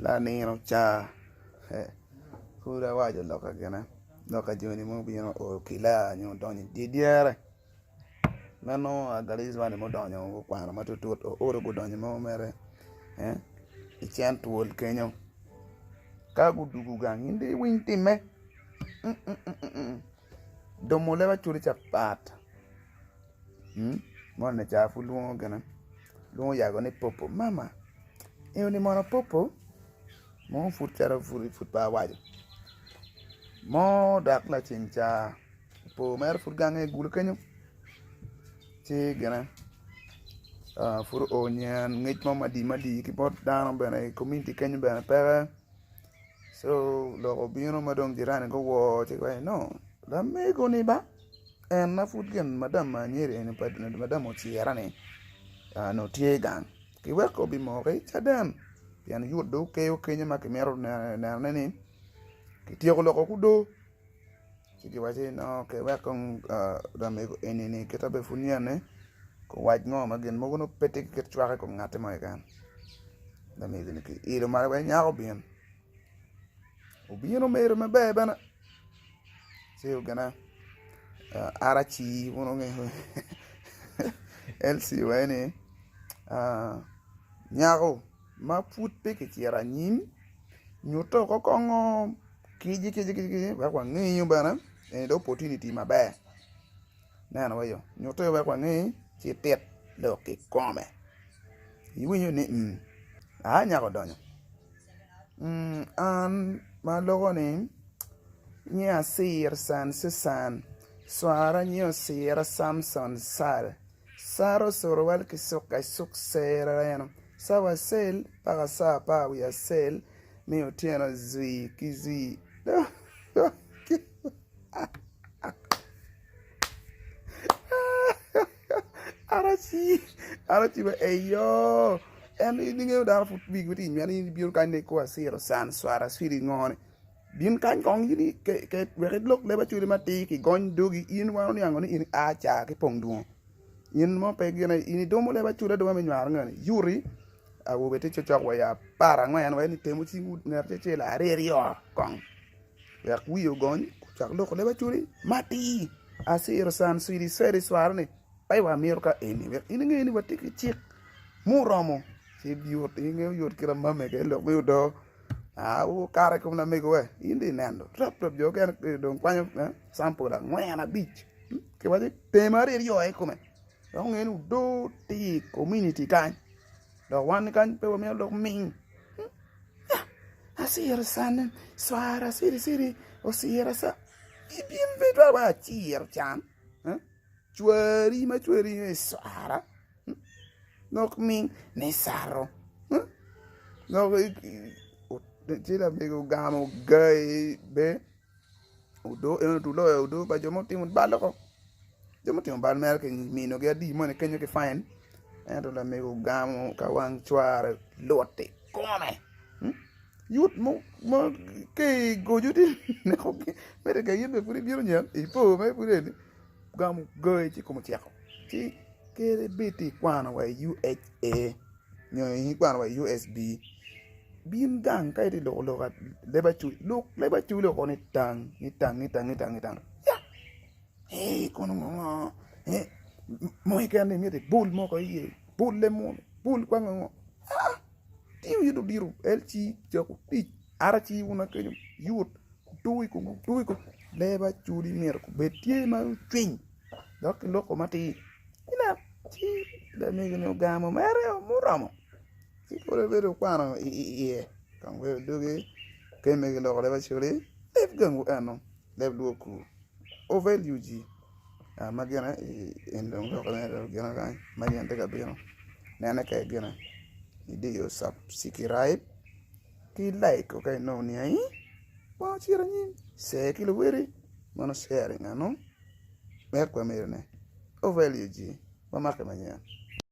Lanino ca pud awaco lok gine lok pa joni ma obino o kila nyo odonyo i dyere ma nongo agalizwa-ni mudonyo gukwano matutut oolo gudonyo mo mere i cen twol kenyo ka gudwogo gang in dong iwiny timme domo leb acoli ca pat moni ca pud lwongo gine lwongo yago ni popo mama eni mono popo mo pud calo pud pe awaco mo dok laceng ca opo mere pud gange i gulu kenyo ci gine pud oo nyen ngec mo madi madi ki bot dano bene i kominiti kenyo bene peke co lok obino ma dong jirani guwor ci giwaco ni no lamego ni ba en ma pud gin madam anyira eni madam ocira ni onongo tye gang ki wek obimoki caden pien yut dong okeyo kenyo ma kimito nenone ni kityeko loko ki odo ci giwaco ni ok wek kong lamego eni-ni kite bene pud nyen-ni owac ngo ma gin mogo nongo pe tye ki kit cwak i kom ngatti mo keken lamego-ni kiilo malo wek nyako obin, obino omedo maber bene ci ogine RC wun wungeyo LC waci ni nyako ma pud pe kicito anyim nyutte woko kongo kici kici kici wek wangeyo bene eni dong opportunity maber neno wa yo nyutte wek wange ci itit lok kikome iwinyo ni ii aa nyako odonyo an ma aloko ni nyinga Acir Can Cican cwara nyinge Ocira Samson Cal Saro curuwal ki cuka cuk cere eno cawa acel paka cawa apar wiye acel me otyeno zwi ki zwi. Araci wa eyo en in ingeyo dano pud wigi tye ka nywene in ibino kany ni kor aciro can cwara cwiri ngo ni bin kany kong in wek ilok leb acwali matir kigony dogi in wan oniango ni in ia ca ki pong dwongo in mo pe gine in idumo leb acwali aduma me nywaro ngani yuti awobe tye cokcok wa i aparangwen wek ni temo cingwu ngat acel aryo kong wek wiye ogony ocak loko leb acwali matir aciro can cwiri cweri cwaro ni pe wamito ka eni wek in inge ni watye ki cik muromo ci yot inge yot kit ma mege lok me odo okato i kom lamego we in dong ineno rap rap jo mukene dong kwanyo campul angwen abic kiwaco tem aryo i kome dok onge ni odo tye i kominiti kany dok wan kany pe wamito lok ming aciro can cwara ciri ciri ocira ca in pe itwero weko aciro can cwari ma cwari ni cwara lok ming ni cato lok ci lamego ogamo gai be odo eno loyo odo pa jo ma otimo bal oko jo ma otimo bal mere kiminogi adi moni kenyo ki fain ento lamego ogamo ka wang cware lut i kome yut ma ka igoco tye nekogi mere ka in bene pud ibino nyen ipo mere pud eni ogamo gai ci kome oceko ci kadi bed ni ikwano wa i UHA nyo ikwano wa i USB bin gang ka itye ka loko lok leb acoli lok leb acoli oko ni tang ni tang ni tang ni tang ni tang ya ee kono ngo ngo ee mo keken ni myero ibol moko iye bol lemon bol kwango ngo aa tingo in odiro LC cako tic RC wun kenyo yut otur i komwu otur i komwu leb acoli myero obed tye ma ocwiny dok ki loko matir ineno ci lamego-ni ogamo mere muromo ci pud obedo okwano iye kong wek odugi kemme ki loko leb acoli leb gangwu eno leb lwo kur ovel ug ma gine en dong lok mere gine kany ma gin tye ka bino nene ka gine idiyo cabcikiraib ki like ka inongo niangi ma ocito anyim share ki luwoti meno sharing eno wek wamedone ovel ug wamake manyen.